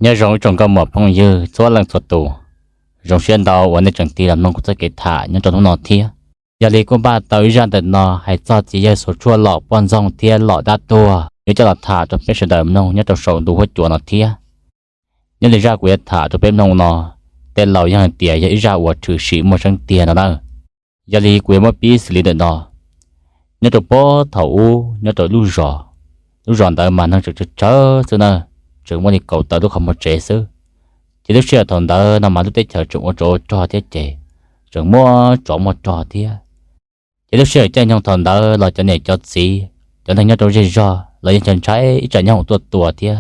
Nyob zoo ib tsoom nkauj muam phooj ywg txhua leej txhua tus, zoo siab ntau uas nej tseem tig los mloog kuv txoj kev tham nyob rau hnub no thiab. Yog li kuj npaj tau ib zaj ntawm no hais txog txiv yawg xuas tshuaj lom poj ntxoog thiab lom dab tuag yuav coj los tham rau peb sawv daws mloog nyob rau saum ntu huab cua no thiab. Nyob li zaj kuv yuav tham rau peb mloog no, tej laus yeej hais tias yog ib zaj uas tshwm sim muaj tseeb tiag no na. Yog li kuv yuav muab pib xws li ntawm no. Nyob rau puag thaum ub nyob rau lub zos, lub zos ntawd mas neeg tseem tsawg tsawg xwb na, tseem muaj li kaum tawm lub qhov muag tsev xwb. Ces lub sij hawm thaum ntawd no mas lub teb chaws tseem ua tsov ua rog thiab ces tseem muaj tsov muaj rog thiab. Ces lub sij hawm caij nyoog thaum ntawd los cov niam cov txiv, cov neeg nyob rau zej zog los yeej ntshai ntshai ib tsam nyoob hoom tuaj tua thiab,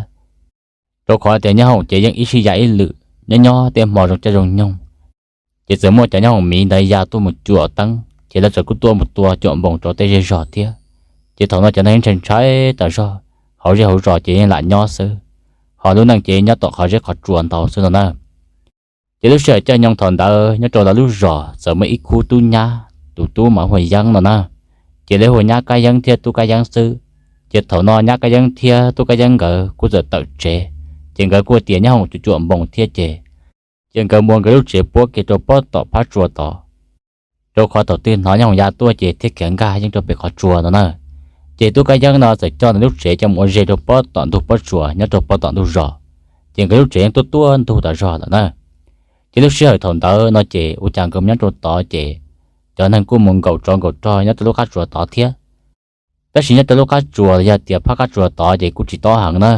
rau qhov tias nyoob hoom ces yeej ib sij ya ib lwm, nyob nyob tej hmo zoo caij zoo nyoog, ces txawm muaj cov nyoob hoom miv ntawd ya tuaj mus cuam teeb ces lawv txawm kuj tuaj mus tua cuam npoos rau tej zej zog thiab. Ces thaum no cov neeg yeej ntshai ntshai tas zog, hauv zej hauv zos ces yeej lam nyob xwb, ho lub neej ces nyob tom qhov zeb qhov tsua ntau xwb no na. Ces lub sij hawm caij nyoog thaum ntawd nyob rau lawv lub zos txawm muaj ib khub tub nyab, tus tub mas hu ua Yeeb no na. Ces lawv hu ua Nyab Kab Yeeb thiab Tub Kab Yeeb xwb. Ces thaum no Nyab Kab Yeeb thiab Tub Kab Yeeb nkawd kuj txawm tawm tsev, ces nkawd kuj tias nyoob hoom cuam cuam npoos thiab ces, ces nkawd muab nkawd lub tsev puab kiag rau pob tom phab tsua tod, rau qhov thaum twg hnov nyoob hoom ya tuaj ces thiaj khiav nkag yeej rau pem qhov tsua no na. Ces Tub Kab Yeeb no txawm coj nws lub tsev coj mus ua ze rau pob tom ntug pob tsuas nyob rau pob tom ntug zos, ces nkawd lub tsev yeej tuaj tuaj ntug tas zog lawm na. Ces lub sij hawm thaum ntawd no ces ua cas nkawd mus nyob rau tod ces cov neeg kuj mus nkaum tsov nkaum rog nyob rau lub qab tsuas tod thiab. Tab sis nyob rau lub qab tsuas los yog tias phab qab tsuas tod ces kuj tsis tob heev na,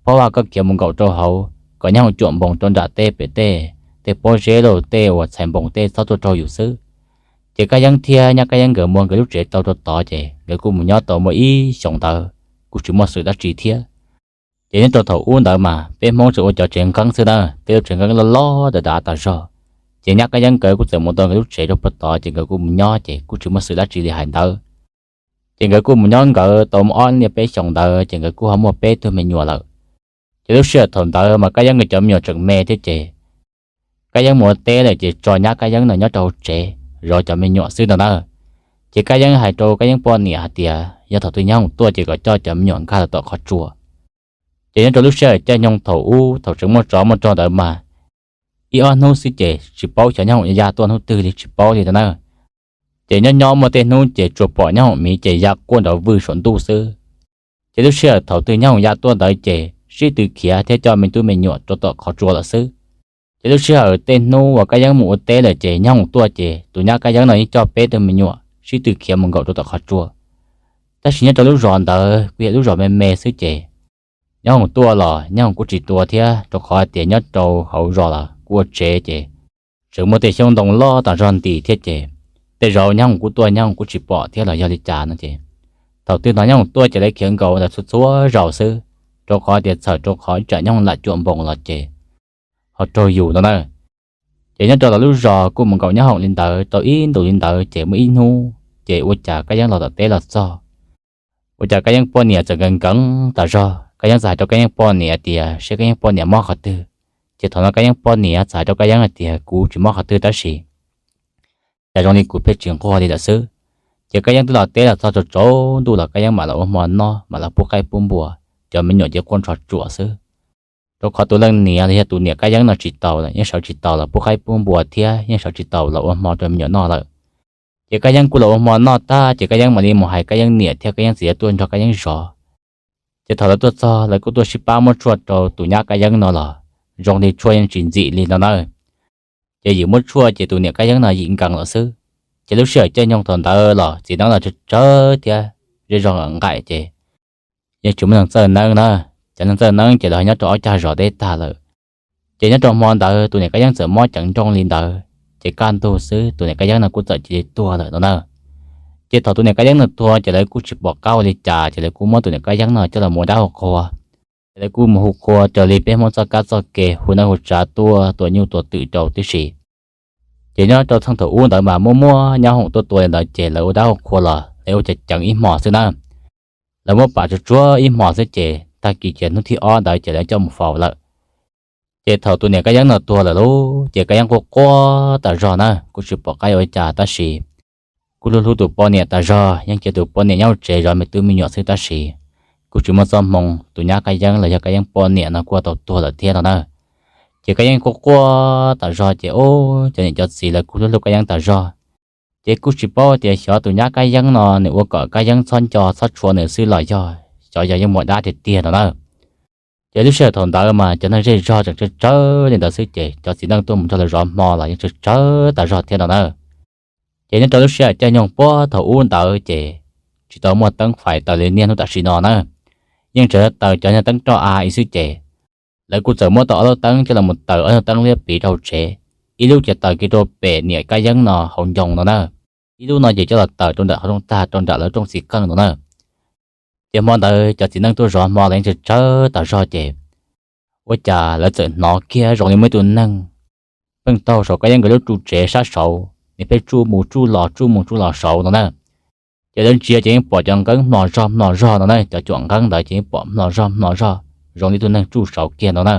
pab vaj koj khiav mus nkaum rau hauv kom nyoob hoom cuam npoos rau nram tej pem tej, tej pob zeb los tej uas txhais npoos tej txhob tuaj raug yus xwb. Ces Kab Yeeb thiab Nyab Kab Yeeb nkawd muab nkawd lub tsev tau rau tod ces nkawd kuj mus nyob tau muaj ib xyoos ntawd kuj tsis muaj xwm dab tsi thiab. Ces nyob rau thaum ub ntawd mas peb Hmoob tsuas ua cov tsev nqeeb xwb na, tej lub tsev nqeeb loj loj dav dav tas zog. Ces Nyab Kab Yeeb nkawd kuj txawm mus tau nkawd lub tsev rau puag tod ces nkawd kuj mus nyob ces kuj tsis muaj xwm dab tsi li hais ntawd. Ces nkawd kuj mus nyob nkawd tau muaj ob niaj peb xyoos ntawd ces nkawd kuj ho muaj peb tug me nyuam lawm. Ces lub sij hawm thaum ntawd mas Kab Yeeb nkawd cov me nyuam tseem me thiab ces Kab Yeeb mus ua teb lawm ces tso Nyab Kab Yeeb no nyob rau hauv tsev zov cov me nyuam xwb no na. Ces Kab Yeeb hais rau Kab Yeeb poj niam hais tias yog thaum twg nyoob hoom tuaj ces kom coj cov me nyuam nkag los tom qhov tsua. Ces nyob rau lub sij hawm caij nyoog thaum ub thaum tseem muaj tsov muaj rog ntawd mas ib ob hnub xwb ces tsis paub xyov nyoob hoom ya tuaj hnub twg li tsis paub li no na. Ces nyob nyob muaj tej hnub ces tsuas pom nyoob hoom miv ces ya quaj nrov vwj saum ntuj xwb. Ces lub sij hawm thaum twg nyoob hoom ya tuaj ntawd ces sib tw khiav thiab coj me tub me nyuam rau tom qhov tsua lawm xwb. Ces lub sij hawm tej hnub uas Kab Yeeb mus ua teb lawm ces nyoob hoom tuaj ces tus Nyab Kab Yeeb no yeej coj peb tug me nyuam sib tw khiav mus nkaum rau tom qhov tsua. Tab sis nyob rau lub zos ntawd kuj yog lub zos me me xwb ces nyoob hoom tuaj los nyoob hoom kuj tsis tua thiab rau qhov hais tias nyob rau hauv zos los kuj ua tsev ces tseem muaj tej xyoob ntoo loj tas zog nti thiab ces tej zaum nyoob hoom kuj tuaj nyoob hoom kuj tsis pom thiab los yog li cas no ces thaum twg hnov nyoob hoom tuaj ces lawv khiav nkaus ntawd txhua txhua zaus xwb, rau qhov tias txhawm rau qhov ib tsam nyoob hoom lam cuam npoos los ces ho raug yus no na. Ces nyob rau lawv lub zos kuj mus nkaum nyoob hoom li ntawd tau ib ntus li ntawd ces muaj ib hnub ces ua cas Kab Yeeb los tom teb los txog, ua cas Kab Yeeb poj niam txawm nkees nkees tas zog. Kab Yeeb txawm hais rau Kab Yeeb poj niam tias seb Kab Yeeb poj niam mob qhov twg. Ces thaum no Kab Yeeb poj niam txawm hais rau Kab Yeeb hais tias kuv tsis mob qhov twg tab sis cas zoo li kuv pheej tsis nquag li lawm xwb. Ces Kab Yeeb twb los teb los txog tsaus ntuj los Kab Yeeb mam los ua hmo noj mam los pub qaib pub npua, cov me nyuam ces quaj nrov tsuam xwb. Rau qhov tus leej niam los yog tus niam Kab Yeeb no tsis taus lawm, yeej sawv tsis taus los pub qaib pub npua thiab yeej sawv tsis taus los ua hmo rau me nyuam noj lawm. Ces Kab Yeeb kuj los ua hmo noj tag ces Kab Yeeb mam li mus hais Kab Yeeb niam thiab Kab Yeeb txiv tuaj nrog Kab Yeeb zov. Ces thaum lawv tuaj txog lawv kuj tuaj sib pab muab tshuaj rau tus Nyab Kab Yeeb no los zoo li tshuaj yeej tsis ntxim li no na. Ces yim muab tshuaj ces tus niam Kab Yeeb no yim nkees lawm xwb. Ces lub sij hawm caij nyoog thaum ntawd los txiv neeb los tsawg tsawg thiab zej zog nqaim ces yeej tsis muaj neeg txawj neeb na. Cov neeg txawj neeb ces lawv nyob rau ob cag zos deb tag lawm. Ces nyob rau hmo ntawd tus niam Kab Yeeb txawm mob ceev nrooj li ntawd, ces kaj ntug xwb tus niam Kab Yeeb no kuj txawm cia li tuag lawm no na. Ces thaum tus niam Kab Yeeb no tuag ces lawv kuj tsis pom qab ua li cas ces lawv kuj muab tus niam Kab Yeeb no coj los mus ua dab hu qhua. Ces lawv kuj mus hu qhua raws li peb Hmoob txoj kab txoj kev hu neej hu tsav tuaj tua nyuj tua twm rau tib si. Ces nyob rau txheej thaum ub ntawd mas muaj muaj nyoob hoom tuaj tua li ntawd ces lawv ua dab hu qhua los lawv ua ceev ceev ib hmos xwb na. Lawv muab pam tsuag tsuag ib hmos xwb ces tag kis ces hnub thib ob ntawd ces lawv coj mus faus lawm. Ces thaum tus niam Kab Yeeb no tuag lawm lauj ces Kab Yeeb quaj quaj tas zog na kuj tsis pom qab ua li cas tab sis kuj hlub hlub tus poj niam tas zog, yeej cia tus poj niam nyob hauv tsev zov me tub me nyuam xwb tab sis kuj tsis muaj txoj hmoo, tus nyab Kab Yeeb los yog Kab Yeeb poj niam no kuj tau tuag lawm thiab no na. Ces Kab Yeeb quaj quaj tas zog ces ub, cov niam cov txiv lawv kuj hlub hlub Kab Yeeb tas zog. Ces kuj tsis paub tias xyov tus nyab Kab Yeeb no nws ua kom Kab Yeeb txhob nco txhob tshua nws xwb los yog xyov yog yeej muaj dab tiag tiag no na. Ces lub sij hawm thaum ntawd mas cov neeg zej zog tseem tsawg tsawg li ntawd xwb ces cov txiv neej tuaj mus nrog lawv zov hmo los yeej tsawg tsawg tas zog thiab no na. Ces nyob rau lub sij hawm caij nyoog puag thaum ub ntawd ces tsis tau muaj teeb fais taws li niaj hnub tam sim no na. Yeej tseem taws cov nyuag teeb roj av ib xwb ces lawv kuj txawm muab tau ob lub teeb coj los taws ob lub teeb liab pliv rau hauv tsev, ib lub ces taws kiag rau pem niam Kab Yeeb no hauv ncoo no na, ib lub no ces coj los taws rau nram qhov rooj tag rau nram lawv rooj txiv qeej no na. Ces hmo ntawd cov txiv neej tuaj zov hmo los yeej tsawg tsawg tas zog ces ua cas lawv txawm hnov kiag zoo li muaj ib tug neeg pheej taug saum Kab Yeeb nkawd lub tsev sab saud, nws pheej tsuj mus tsuj los tsuj mus tsuj los saud no na. Ces lawv ntsia ces yeej pom cov nqeeb hmo zog hmo zog no na, cov cuam nqeeb ntawd ces yeej pom hmo zog hmo zog zoo li ib tug neeg tsuj saud kiag no na.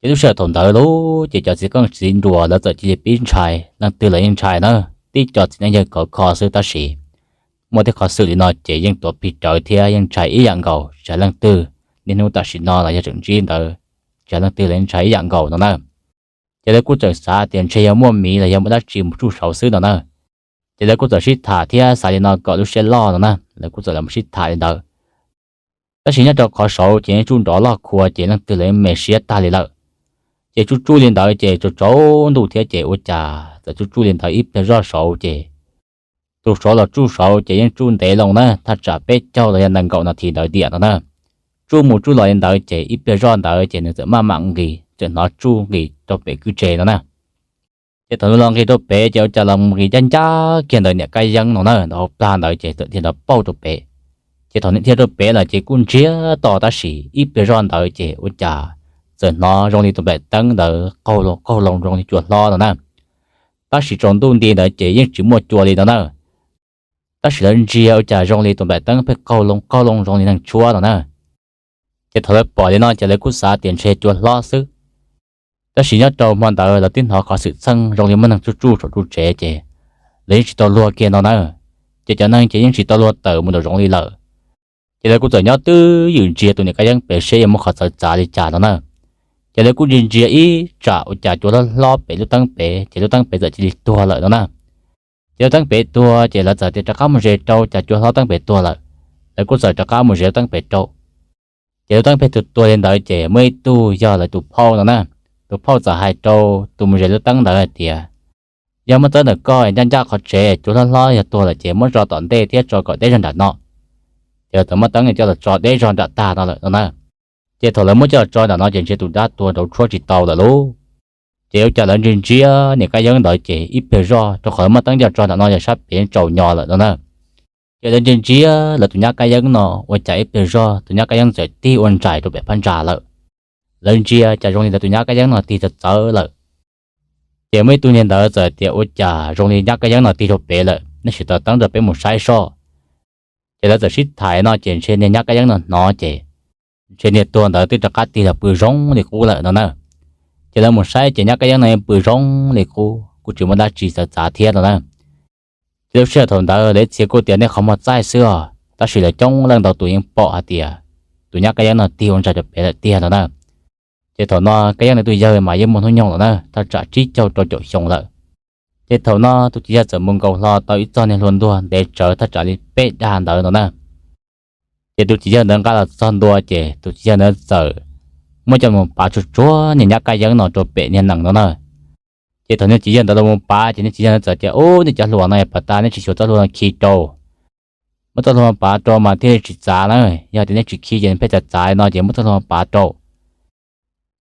Ces lub sij hawm thaum ntawd lauj ces cov txiv qeej txiv nruas lawv txawm cia li pib ntshai, leej twg los yeej ntshai na. Tib co txiv neej yawg khov kho xwb tab sis muaj tej qhov xwm li no ces yeej tuav plig rawv thiab yeej ntshai ib yam nkaus, tsis hais leej twg, niaj hnub tam sim no los yog tseem ntsib ntawd, tsis hais leej twg los yeej ntshai ib yam nkaus no na. Ces lawv kuj txawm xav tias ntshe yog muaj miv los yog muaj dab tsi mus tsuj saud xwb no na. Ces lawv kuj txawm sib tham thiab xav li no kom lub siab loj no na, lawv kuj txawm los sib tham li ntawd. Tab sis nyob rau qhov saud ces yeej tsuj nrov loj khua ces leej twg los yeej me siab tag li lawm. Ces tsuj tsuj li ntawd ces tsaus tsaus ntuj thiab ces ua cas txawm tsuj tsuj li ntawd ib pliag zoj saud ces tus saud los tsuj saud ces yeej tsuj ntev loo na, thaj tsam peb caug los yog nees nkaum nas this ntawd tiam no na. Tsuj mus tsuj los li ntawd ces ib pliag zoj ntawd ces nws txawm maj mam nqis, txawm hnov tsuj nqis rau pem kwj tse no na. Ces thaum nws los nqis rau pem ces ua cas los nqis ncaj ncaj kiag ntawm niam Kab Yeeb no na, ntawm hauv plag ntawd ces txawm dhia nrov pauj rau pem. Ces thaum nws dhia rau pem lawm ces kuj ntsiag to tab sis ib pliag zoj ntawd ces ua cas txawm hnov zoo li tus nplaim teeb ntawd qaug loo qaug loo zoo li cua hlob no na. Tab sis tsaus ntuj nti ntawd ces yeej tsis muaj cua li no na. Tab sis lawv ntsia ua cas zoo li tus nplaim teeb pheej qaug loo qaug loo zoo li neeg tshuab no na. Ces thaum lawv pom li no ces lawv kuj xav tias ntshe cua hlob xwb. Tab sis nyob rau hmo ntawd lawv twb hnov qhov xwm txheej zoo li muaj neeg tsuj tsuj saum ru tsev ces lawv yeej tsis tau luag kiag no na. Ces cov neeg ces yeej tsis tau luag tawm mus nraum zoov li lawm. Ces lawv kuj txawm nyob twj ywm ntsia tus niam Kab Yeeb pem seb yuav muaj qhov txawv txav li cas no na. Ces lawv kuj ntsia ntsia ib tsam ua cas cua hlob hlob pem lub teeb pem ces lub teeb pem txawm cia li tuag lawm no na. Ces lub teeb pem tuag ces lawv txawm tias rov qab mus ze rau cas cua hlob teeb pem tuag lawm. Lawv kuj txawm rov qab mus ze lub teeb pem rau. Ces lub teeb pem tuag tuag li ntawd ces muaj ib tug yog lawv tus phauj no na. Tus phauj txawm hais rau tus mus ze lub teeb ntawd hais tias, yog muaj teeb ntawm koj ncaj ncaj qhov tsev, cua hlob hlob yog tuag lawm ces muab tso tom ntej thiab tso kom deb zog nram no. Ces lawv txawm muab teeb coj los tso deb zog nram tag no lawm no na. Ces thaum lawv muab coj los tso nram no ces ntshe tus dab tuag nraud tshuab tsis tau lawm lauj. Ces ua cas lawv ntsia ntsia niam Kab Yeeb ntawd ces ib pliag zoj, rau qhov lawv muab teeb coj los tso nram no yog sab pem yeej tsaus nyo lawm no na. Ces lawv ntsia ntsia lawv tus nyab Kab Yeeb no ua cas ib pliag zoj tus nyab Kab Yeeb txawm tig ua ntsais rau pem phab ntsa lawm. Lawv ntsia cas zoo li lawv tus nyab Kab Yeeb no tig txawv txawv lawm. Ces muaj ib tug niag ntawd txawm tias ua cas zoo li nyab Kab Yeeb no tig rau pem lawm, nej sim taws teeb rau peb mus saib soj. Ces lawv txawm sib tham no ces ntshe niag nyab Kab Yeeb no hnov ces ntshe niag tuag ntawd twb rov qab tig los pw zoo li qub lawm no na. Ces lawv mus saib ces nyab Kab Yeeb no yeej pw zoo li qub, kuj tsis muaj dab tsi txawv txav thiab no na. Ces lub sij hawm thaum ntawd lawv ib txhia kuj tias nej qhov muag txaij xwb os, tab sis lawv coob leej ntau tus yeej pom hais tias tus nyab Kab Yeeb no tig ua ntsais rau pem lawm tiag no na. Ces thaum no Kab Yeeb nws tus yawg mas yeej muaj hnub nyoog lawm na, thaj tsam tsib caug rau caum xyoo lawm. Ces thaum no tus txiv yawg txawm mus nkaus hlo tau ib txog niag hlua ntuag ntev tsawv thaj tsam li peb dag ntawd no na. Ces tus txiv yawg ntawd nqa los txog ntua ces tus txiv yawg ntawd txawm muab coj mus pav tsuag tsuag niag nyab Kab Yeeb no rau pem niag nees no na. Ces thaum niag txiv yawg ntawd los mus pav ces niag txiv yawg ntawd txawm tias, ub, nej cov hluas no yog pas tas nej tsis xyuas txoj hlua no khi rau. Muab txoj hlua pav rau mas thiaj li tsis txav na, yog tias nej tsis khi ces nws pheej txav txav no ces muab txoj hlua pav rau.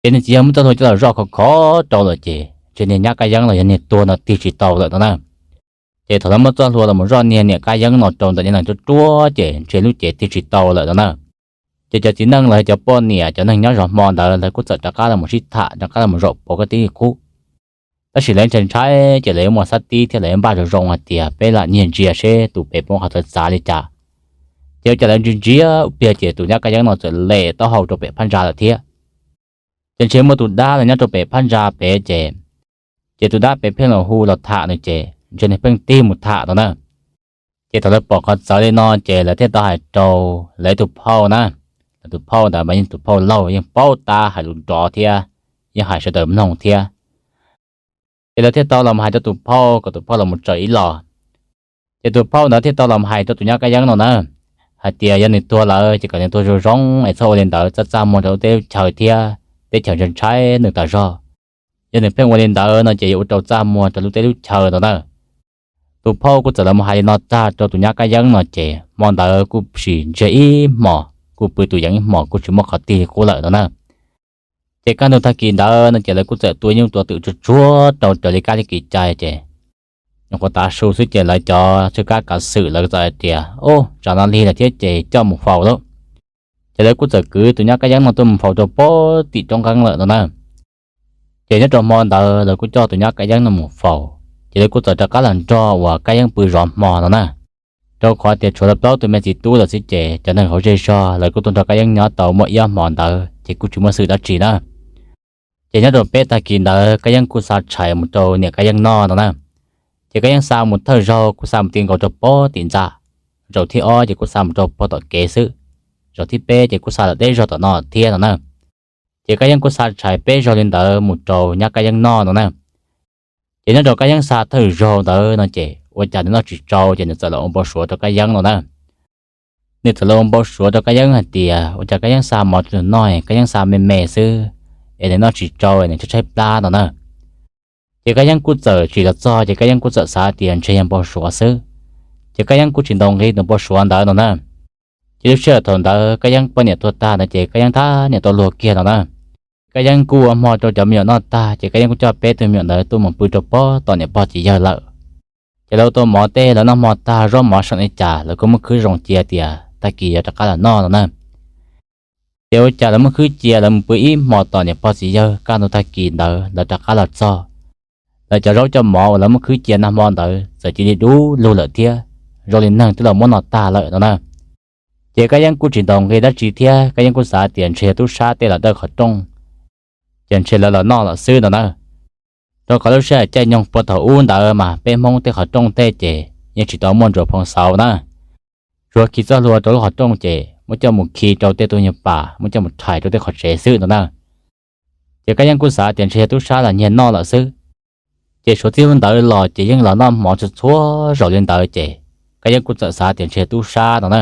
Ces niag txiv yawg muab txoj hlua coj los zoj khov khov rau lawm ces ntshe niag nyab Kab Yeeb los yog niag tuag no tig tsis tau lawm no na. Ces thaum lawv muab txoj hlua los mus zoj niag niam Kab Yeeb no rau ntawm niag nees ruaj ruaj ces ntshe lub cev tig tsis tau lawm no na. Ces cov txiv neej los yog cov poj niam cov neeg nyob zov hmo ntawd lawv kuj txawm rov qab los mus sib tham rov qab los mus zaum pov koj tib li qub. Tab sis lawv ntshai ntshai ces lawv muaj xab tib thiab lawv npaj zoo zoo hais tias peb lam nyiag ntsia seb tus pem puas muaj qhov txawv txav li cas. Ces ua cas lawv ntsia ntsia ib pliag ces tus nyab Kab Yeeb no txawm lem taub hau rau pem phab ntsa lawm thiab. Ces ntshe muaj tus dab los nyob rau pem phab ntsa pem ces, ces tus dab pem pheej los hu los tham nws ces ntshe nws pheej tig mus tham no na. Ces thaum lawv pom qhov txawv li no ces lawv thiaj tau hais rau lawv tus phauj na. Lawv tus phauj ntawd mas yeej tus phauj laug yeej paub tab hais lus nrov thiab, yeej hais sawv daws mloog thiab. Ces lawv thiaj tau los hais rau tus phauj kom tus phauj los mus tsaws ib los. Ces tus phauj ntawd thiaj tau los hais rau tus nyab kab yeeb no na, hais tias yog nws tuag lawm ces kom nws tuag zoo zoo es txhob ua li ntawd, txaj txaj muag rau lub teb lub chaw thiab teb chaws ntshai ntshai nws tas zog. Yog nws pheej ua li ntawd no ces yuav ua rau txaj muag rau lub teb lub chaw no na. Tus phauj kuj txawm los hais li no tag rau tus nyab kab yeeb no ces hmo ntawd kuj sim ntsiag ib hmos, kuj pw tus yees ib hmos kuj tsis muaj qhov tig li qub lawm no na. Ces kaj ntug tag kis ntawd no ces lawv kuj txawm tua nyuj tua twm tsuag tsuag rau raws li kab li kev cai ces nyuam qhuav tav su xwb ces lawv cov tswj kab kav xwm lawv txawm hais tias, Ub, tsam no lig lawm thiab ces coj mus faus lauj. Ces lawv kuj txawm kwv tus nyab kab yeeb no tuaj mus faus rau pem tim roob nqeeb lawm no na. Ces nyob rau hmo ntawd lawv kuj coj tus nyab kab yeeb no mus faus, ces lawv kuj txawm rov qab los nrog uas kab yeeb pw zov hmo no na. Rau qhov tias tshuav lawv plaub tus me txiv tub lawm xwb ces cov neeg hauv zej zog lawv kuj tuaj nrog kab yeeb nyob tau muaj ib ob hmo ntawd ces kuj tsis muaj xwm dab tsi na. Ces nyob rau peb tag kis ntawd kab yeeb kuj xa tshais mus rau niam kab yeeb noj no na. Ces kab yeeb xa mus thawj zaug kuj xa mus ti nkaus rau pem tim ntxa, zaum thib ob ces kuj xa mus rau pem tom kev xwb, zaum thib peb ces kuj xa los deb zog tom no thiab no na. Ces kab yeeb kuj xa tshais peb zaug li ntawd mus rau nyab kab yeeb noj no na. Ces nyob rau kab yeeb xa thawj zaug ntawd no ces ua cas nws noj tsis tsau ces nws txawm los ua npau suav rau kab yeeb no na. Nws txawm los ua npau suav rau kab yeeb hais tias ua cas kab yeeb xa mov rau nws noj, kab yeeb xa me me xwb es nws noj tsis tsau, nws tshaib tshaib plab no na. Ces kab yeeb kuj txawm tsim los txog ces kab yeeb kuj txawm xav tias ntshe yog npau suav xwb, ces kab yeeb kuj tsis ntaus nqi tus npau suav ntawd no na. Ces lub sij hawm thaum ntawd kab yeeb poj niam tuag tag no ces kab yeeb thab niam tau luag kiag no na. Kab yeeb kuj ua hmo rau cov me nyuam noj tag ces kab yeeb kuj coj peb tug me nyuam ntawd tuaj mus pw rau pem tom niam pog txiv yawg lawm. Ces lawv ua tau mov tej lawv noj hmo tag zaub mov seem li cas lawv kuj muab khwb zoo cia tias tag kis yuav rov qab los noj no na. Ces ua cas lawv muab khwb cia lawv mus pw ib hmo tom niam pog txiv yawg, kaj ntug tag kis ntawd lawv rov qab los txog, lawv cov zaub cov mov uas lawv muab khwb cia nag hmo ntawd txawm cia li dub lug lawm thiab, zoo li neeg twb los muab noj tag lawm no na. Ces kab yeeb kuj tsis ntaus nqi dab tsi thiab kab yeeb kuj xav tias ntshe yog tub sab tej los dawj qhov rooj, ces ntshe lawv los noj lawm xwb no na. Rau qhov lub sij hawm caij nyoog puag thaum ub ntawd mas peb Hmoob tej qhov rooj tej ces yeej tsis tau muaj ntsuas phoo xauv na. Tsuas khi txoj hlua rau lub qhov rooj ces muab coj mus khi rau tej tug nyuag pas, muab coj mus rhais rau tej qhov tsev xwb no na. Ces kab yeeb kuj xav tias ntshe yog tub sab los nyiag noj lawm xwb. Ces suav txij hnub ntawd los ces yeej los noj mov txhua txhua zaus li ntawd ces kab yeeb kuj txawm xav tias ntshe yog tub sab no na.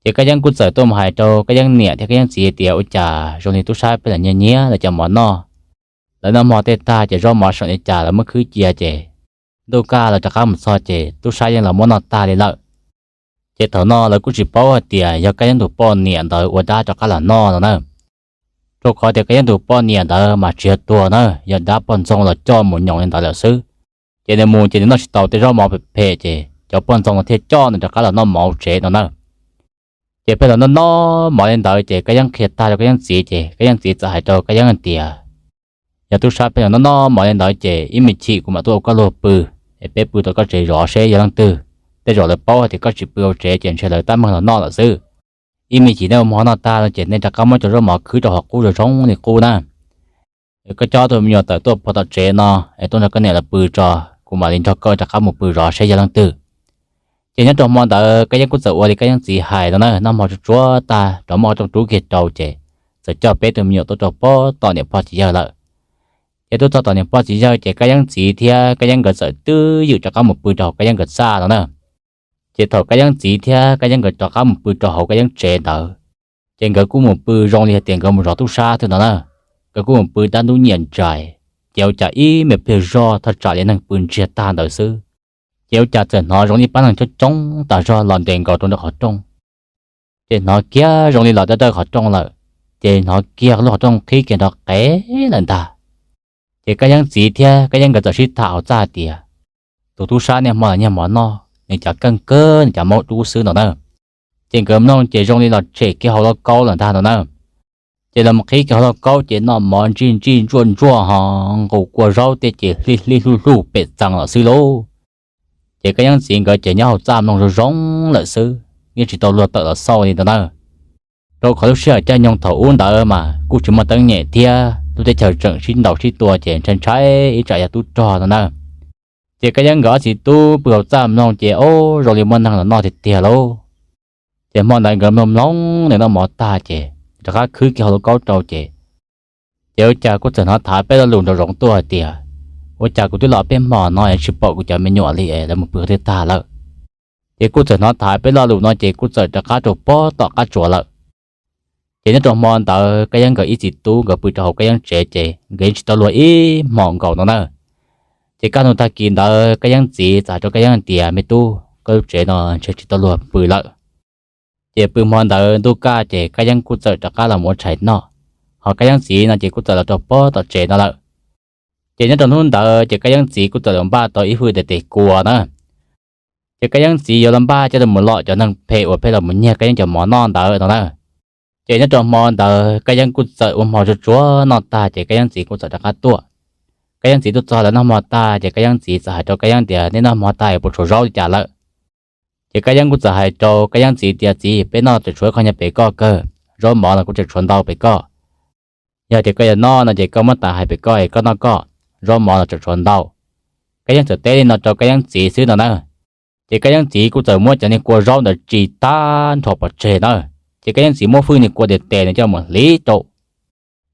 Ces kab yeeb kuj txawm tuaj mus hais rau kab yeeb niam thiab kab yeeb txiv tias ua cas zoo li tub sab pheej los nyiag nyiag lawv cov mov noj. Lawv noj hmo tej tag ces zaub mov seem li cas lawv muab khwb cia ces ntuj kaj lawv rov qab mus txog ces tub sab yeej los muab noj tag li lawm. Ces thaum no lawv kuj tsis paub hais tias yog kab yeeb tus poj niam ntawd ua dab rov qab los noj no na. Rau qhov tias kab yeeb tus poj niam ntawd mas tsis yog tuag na, yog dab poj ntxoog los coj mus nyoos li ntawd lawm xwb. Ces nws mus ces nws noj tsis tau tej zaub mov phem phem ces cov poj ntxoog no thiaj coj nws rov qab los noj mov hauv tsev no na. Ces pheej los noj noj mov li ntawd ces kab yeeb qhia tag rau kab yeeb txiv ces kab yeeb txiv txawm hais rau kab yeeb hais tias yog tub sab pheej los noj noj mov li ntawd ces ib me chim kuv mam tuaj ua koj luag pw, es peb pw rau koj tsev zov seb yog leej twg. Tej zaum lawv paub hais tias koj tsis pw hauv tsev ces ntshe lawv tab meeg los noj lawm xwb. Ib me chim nej ua hmo noj tag no ces nej rov qab muab cov zaub mov khwb rau hauv qub zoo zoo li qub na. Koj coj tus me nyuam tawm tuaj puag tom tsev no es tuaj nrog koj niam lawv pw tso, kuv mam li nrog koj rov qab mus pw zov seb yog leej twg. Ces nyob rau hmo ntawd kab yeeb kuj txawm ua li kab yeeb txiv hais no na, noj hmo tsuag tsuag tag rov muab qhov rooj rub kiag rau ces txawm coj peb tug me nyuam tuaj rau puag tom niam pog txiv yawg lawm. Ces tuaj txog tom niam pog txiv yawg ces kab yeeb txiv thiab kab yeeb nkawd txawm twb ywm rov qab mus pw rau hauv kab yeeb nkawd txaj no na. Ces thaum kab yeeb txiv thiab kab yeeb nkawd rov qab mus pw rau hauv kab yeeb tsev ntawd, ces nkawd kuj mus pw zoo li hais tias nkawd mus zov tub sab xwb no na. Nkawd kuj mus pw dab ntub nyiam ntsais, ces ua cas ib me pliag zog thaj tsam li neeg pw ntsiag tag ntawd xwb, ces ua cas txawm hnov zoo li pab neeg coob coob tas zog los nres nkaus rau nram qhov rooj. Ces hnov kiag zoo li los dawj dawj qhov rooj lawm, ces hnov kiag lub qhov rooj qhib kiag nrov qev lawm ntag. Ces kab yeeb txiv thiab kab yeeb nkawd txawm sib tham hauv txaj hais tias, tus tub sab niaj hmo los nyiag mov noj, nws cas keej kawg, nws cas maub dub xwb no na. Ces nkawd mloog ces zoo li los tshem kiag hauv lauj kaub lawm ntag no na. Ces los qhib kiag hauv lauj kaub ces noj mov ntsij ntsij ntsuaj ntsuaj ho nqus kua zaub tej ces hlij hlij hluj hluj pem txee lawm xwb lauj. Ces kab yeeb txiv nkawd ces nyob hauv txaj mloog zoo zoo lawm xwb, yeej tsis tau luag tawm los xauj li ntawd na. Rau qhov lub sij hawm caij nyoog thaum ub ntawd mas kuj tsis muaj teeb nyem thiab lub teb chaws tseem sib ntaus sib tua ces ntshai ntshai ib tsam yog tub rog no na. Ces Kab Yeeb nkawd ob txiv tub pw hauv txaj mloog ces, o, zoo li muaj neeg los noj tiag tiag lauj. Ces hmo ntawd nkawd mloog mloog nws noj mov tag ces rov qab khwb kiag hauv lub kaub rau ces, ces ua cas kuj txawm hnov tham peb lo lus nraum zoov tuaj hais tias, ua cas kuv twb los peb hmo no es tsis pom kuv cov me nyuam li es lawv mus pw twg tag lawm. Ces kuj txawm hnov tham peb lo lus no ces kuj txawm rov qab rau pob tom qab tsuas lawm. Ces nyob rau hmo ntawd Kab Yeeb nkawd ib txiv tub nkawd pw rau hauv Kab Yeeb tsev ces nkawd yeej tsis tau luag ib hmos nkaus no na. Ces kaj ntug tag kis ntawd Kab Yeeb txiv txawm hais rau Kab Yeeb hais tias, me tub, koj lub tsev no ntshe tsis tau luag pw lawm. Ces pw hmo ntawd ntuj kaj ces Kab Yeeb kuj txawm rov qab los mus ua tshais noj, ho Kab Yeeb txiv no ces kuj txawm los rau pob tom tsev no lawm. Ces nyob rau hnub ntawd ces Kab Yeeb txiv kuj txawm los npaj tau ib hwj tes tes kua na. Ces Kab Yeeb txiv yuav los npaj coj los lom cov neeg phem uas pheej los mus nyiag Kab Yeeb cov mov noj ntawd no na. Ces nyob rau hmo ntawd Kab Yeeb kuj txawm ua hmo tsuag tsuag noj tag ces Kab Yeeb txiv kuj txawm rov qab tuaj. Kab Yeeb txiv tuaj txog lawv noj hmo tag ces Kab Yeeb txiv txawm hais rau Kab Yeeb tias, nej noj hmo tag puas tshuav zaub li cas lawm? Ces Kab Yeeb kuj txawm hais rau Kab Yeeb txiv tias, txiv, peb noj tseem tshuav ib qho nyuag pem koj kawg, zaub mov los kuj tseem tshuav ntau pem koj. Yog tias koj yuav noj no ces koj muab tas hais pem koj es koj noj koj, zaub mov los tseem tshuav ntau. Kab Yeeb txawm teb li no rau Kab Yeeb txiv xwb no na. Ces Kab Yeeb txiv kuj txawm muab cov niag kua zaub ntawd tsis tag nrho pov tseg na. Ces Kab Yeeb txiv muab hwj niag kua tes tes no coj mus hliv rau,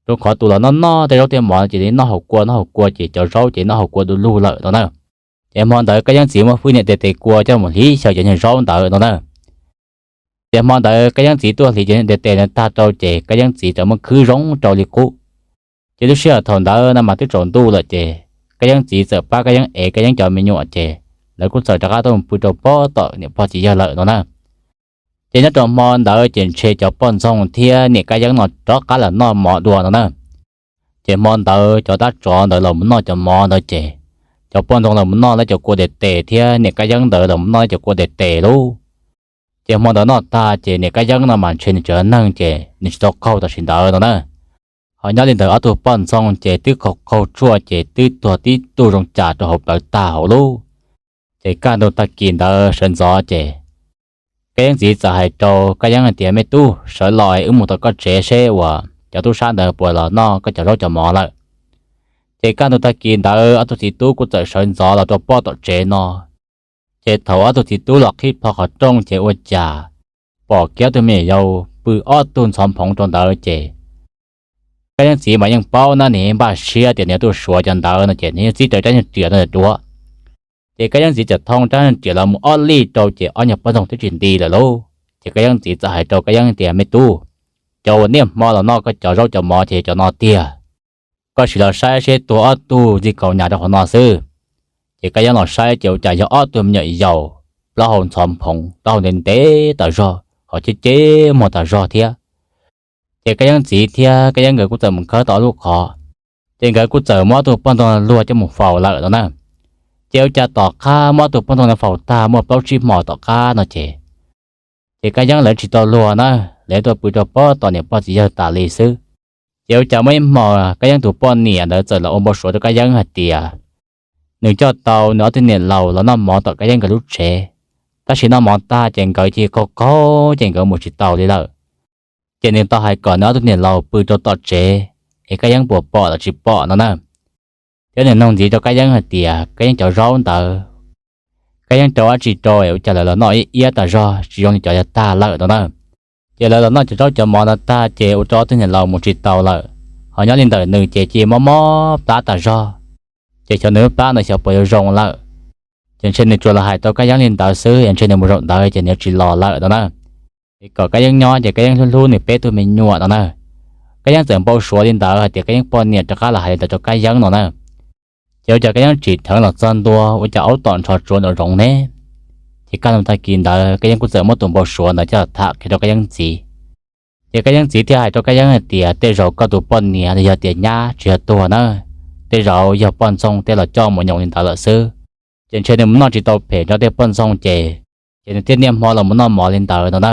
rau qhov tus los noj noj tej zaub tej mov ces noj haus kua noj haus kua ces cov zaub ces noj haus kua du lug lawm no na. Ces hmo ntawd Kab Yeeb txiv muab hwj niag tes tes kua coj mus hliv xyaw cov niag zaub ntawd no na. Ces hmo ntawd Kab Yeeb txiv tuaj hliv cov niag tes tes ntawd tag rau ces Kab Yeeb txiv txawm muab khwb zoo rau li qub. Ces lub sij hawm thaum ntawd no mas twb tsaus ntuj lawm ces Kab Yeeb txiv txawm pab Kab Yeeb ev Kab Yeeb cov me nyuam ces lawv kuj txawm rov qab tuaj mus pw rau pob tom niam pog txiv yawg lawm no na. Ces nyob rau hmo ntawd ces ntshe cov poj ntxoog thiab niam Kab Yeeb no rov qab los noj mov dua no na. Ces hmo ntawd cov dab tsov ntawd los mus noj cov mov ntawd ces cov poj ntxoog los mus noj lawv cov kua tes tes thiab niam Kab Yeeb ntawd los mus noj lawv cov kua tes tes lauj. Ces hmo ntawd noj tag ces niam Kab Yeeb no mas ntshe nws tseem neeg ces nws tsis tau qaug tam sim ntawd no na. Ho nyob li ntawd ob tug poj ntxoog ces twb qaug qaug tshuaj ces twb tuag tib tug zoo cas rau hauv plawv tag hauv lauj. Ces kaj ntug tag kis ntawd sawv ntxov ces Kab Yeeb txiv txawm hais rau Kab Yeeb hais tias, me tub, sawv los wb mus tom koj tsev seb uas cov tub sab ntawd puas los noj koj cov zaub cov mov lawm. Ces kaj ntug tag kis ntawd ob tug txiv tub kuj txawm sawv ntxov los rau pob tom tsev no. Ces thaum ob tug txiv tub los qhib plho qhov rooj ces ua cas pom kiag ob tug me nyuam yaus pw ob tug ntxhov phoov rau ntawd ces Kab Yeeb txiv mas yeej paub na, nws npaj siab tias nws yuav tuaj suav cov ntawd no ces nws yeej txib rawv rab nyuag riam no duav. Ces Kab Yeeb txiv txawm thoo rab nyuag riam los mus ob lij rau ces ob nyuag poj ntxoog twb tsis nti lawm lauj. Ces Kab Yeeb txiv txawm hais rau Kab Yeeb tias, me tub, cov uas niaj hmo los noj koj cov zaub cov mov ces yog cov no tiag. Koj sim los saib seb tuag ob tug ntxig kaus nyas rau qhov no xwb. Ces Kab Yeeb los saib ces ua cas yog ob tug me nyuam yaus, plaub hau ntxhov phoov, plaub hau ntev ntev tas zog, ho ceb ceb muag tas zog thiab. Ces Kab Yeeb txiv thiab Kab Yeeb nkawd kuj txawm mus khawb tau ob lub qhov. Ces nkawd kuj txawm muab ob tug poj ntxoog luag coj mus faus lawm no na. Ces ua cas tom qab muab ob tug poj ntxoog no faus tag muaj plaub tsib hmos tom qab no ces, ces Kab Yeeb lawv tsis tau luag na, lawv tuaj pw rau pob tom niam pog txiv yawg tas li xwb. Ces ua cas muaj ib hmos Kab Yeeb tus poj niam ntawd txawm los ua npau suav rau Kab Yeeb hais tias nws coj tau nws ob tug niam laus los noj mov tom Kab Yeeb nkawd lub tsev, tab sis noj mov tag ces nkawd cia li qaug qaug ces nkawd mus tsis tau li lawm. Ces nws tau hais kom nws ob tug niam laus pw rau tom tsev es Kab Yeeb puas pom los tsis pom no na. Thiab nws nug ntxiv rau Kab Yeeb hais tias Kab Yeeb cov zaub ntawd, Kab Yeeb rau dab tsi rau es ua cas lawv los noj iab iab tas zog tsis zoo li cov yav tag lawm no na. Ces lawv los noj cov zaub cov mov ntawd tag ces ua rau ob tug niam laus mus tsis tau lawm, ho nyob li ntawm nws ces cia li mob mob plab tas zog. Ces xyov nws lub plab ntawd xyov puas yuav zoo lawm. Ces ntshe nws tsuas los hais tau Kab Yeeb li ntawd xwb es ntshe nws mus zaum ntawd ces nws yuav tsis los lawm no na. Es kom Kab Yeeb nyob ces Kab Yeeb hlub hlub nws peb tug me nyuam no na. Kab Yeeb txawm npau suav li ntawd hais tias Kab Yeeb poj niam rov qab los hais li ntawd rau Kab Yeeb no na. Ces ua cas Kab Yeeb tsim dheev los txog ntua ua cas aub tom nrho tsuav nraum zoov ne. Ces kaj ntug tag kis ntawd Kab Yeeb kuj txawm muab tus npau suav ntawd coj los tham qhia rau Kab Yeeb txiv. Ces Kab Yeeb txiv thiaj hais rau Kab Yeeb hais tias tej zaum koj tus poj niam los yog tias nyab tsis yog tuag na, tej zaum yog poj ntxoog tej los coj mus nyoos li ntawd lawm xwb. Ces ntshe nws mus noj tsis tau phem nrog tej poj ntxoog ces, ces nws thiaj niaj hmo los mus noj mov li ntawd no na.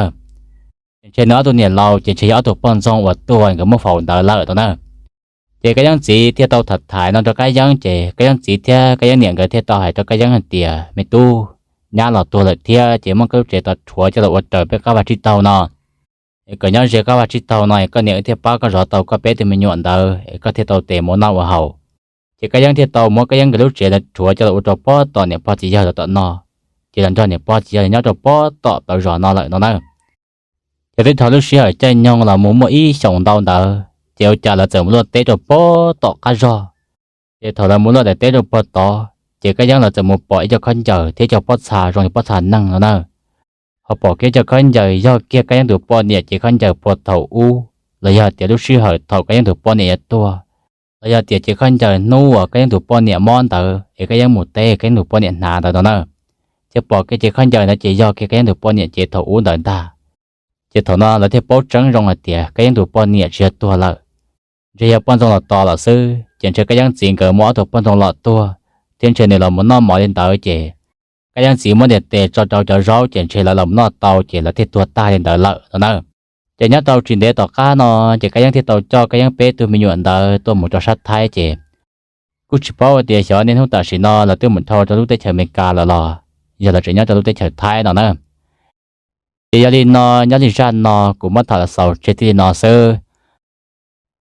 Ces ntshe nws ob tug niam laus ces ntshe yog ob tug poj ntxoog uas tuag nkawd muab faus ntawd lawm no na. Ces Kab Yeeb txiv thiaj tau tham thaiv no rau Kab Yeeb ces Kab Yeeb txiv thiab Kab Yeeb niam nkawd thiaj tau hais rau Kab Yeeb hais tias me tub, nyab los tuag lawm thiab ces muab koj lub tsev tod rhuav coj los ua raws peb qab vaj tsib taug no. Es kom nyob ze qab vaj tsib taug no es koj niam wb thiaj pab koj zov tau koj peb tug me nyuam ntawd es koj thiaj tau tes mus ua noj ua haus. Ces Kab Yeeb thiaj tau muab Kab Yeeb nkawd lub tsev lawv rhuav coj los ua rau pob tom niam pog txiv yawg lawv tom no, ces los nrog niam pog txiv yawg lawv nyob rau pob tom plawv zos no lawm no na. Ces twb dhau lub sij hawm caij nyoog los mus muaj ib xyoos ntau ntawd ces ua cas lawv txawm mus luaj teb rau pob tom qab zog. Ces thaum lawv mus luaj daim teb rau puag tod ces Kab Yeeb lawv txawm mus pom ib co khaub ncaws thiab ib co pob txha zoo li pob txha neeg no na. Ho pom kiag cov khaub ncaws yog kiag Kab Yeeb tus poj niam cev khaub ncaws puag thaum ub, los yog tias lub sij hawm thaum Kab Yeeb tus poj niam yuav tuag, los yog tias cev khaub ncaws hnub uas Kab Yeeb tus poj niam mob ntawd es Kab Yeeb mus teb Kab Yeeb tus poj niam hnav ntawd no na. Ces pom kiag cev khaub ncaws ntawd ces yog kiag Kab Yeeb tus poj niam cev thaum ub ntawd ntag. Ces thaum no lawv thiaj paub tseeb zoo hais tias Kab Yeeb tus poj niam tsis yog tuag lawm, ntshe yog poj ntxoog los tos lawm xwb. Ces ntshe Kab Yeeb txiv nkawd muab ob tug poj ntxoog los tuag, thiab ntshe nws los mus noj mov li ntawd ces Kab Yeeb txiv muab ntiag tes tso rau cov zaub ces ntshe lawv los mus noj tau ces lawv thiaj tuag tag li ntawd lawm no na. Ces nyob rau tsis ntev tom qab no ces Kab Yeeb thiaj tau coj Kab Yeeb peb tug me nyuam ntawd tuaj mus rau sab Thaib ces kuj tsis paub tias xyov niaj hnub tam sim no lawv twb mus dhau rau lub teb chaws Amelikas lawm los yog lawv tseem nyob rau lub teb chaws Thaib no na. Ces yog li no, nyob li zaj no kuv muab tham los xaus tseg txij li no xwb.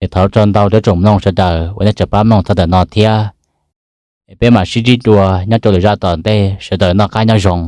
Es thov ua tsaug ntau rau tsoom mloog sawv daws uas nej tseem pab mloog txog ntawm no thiab. Es peb mam sib ntsib dua nyob rau lwm zaj tom ntej, sawv daws noj qab nyob zoo.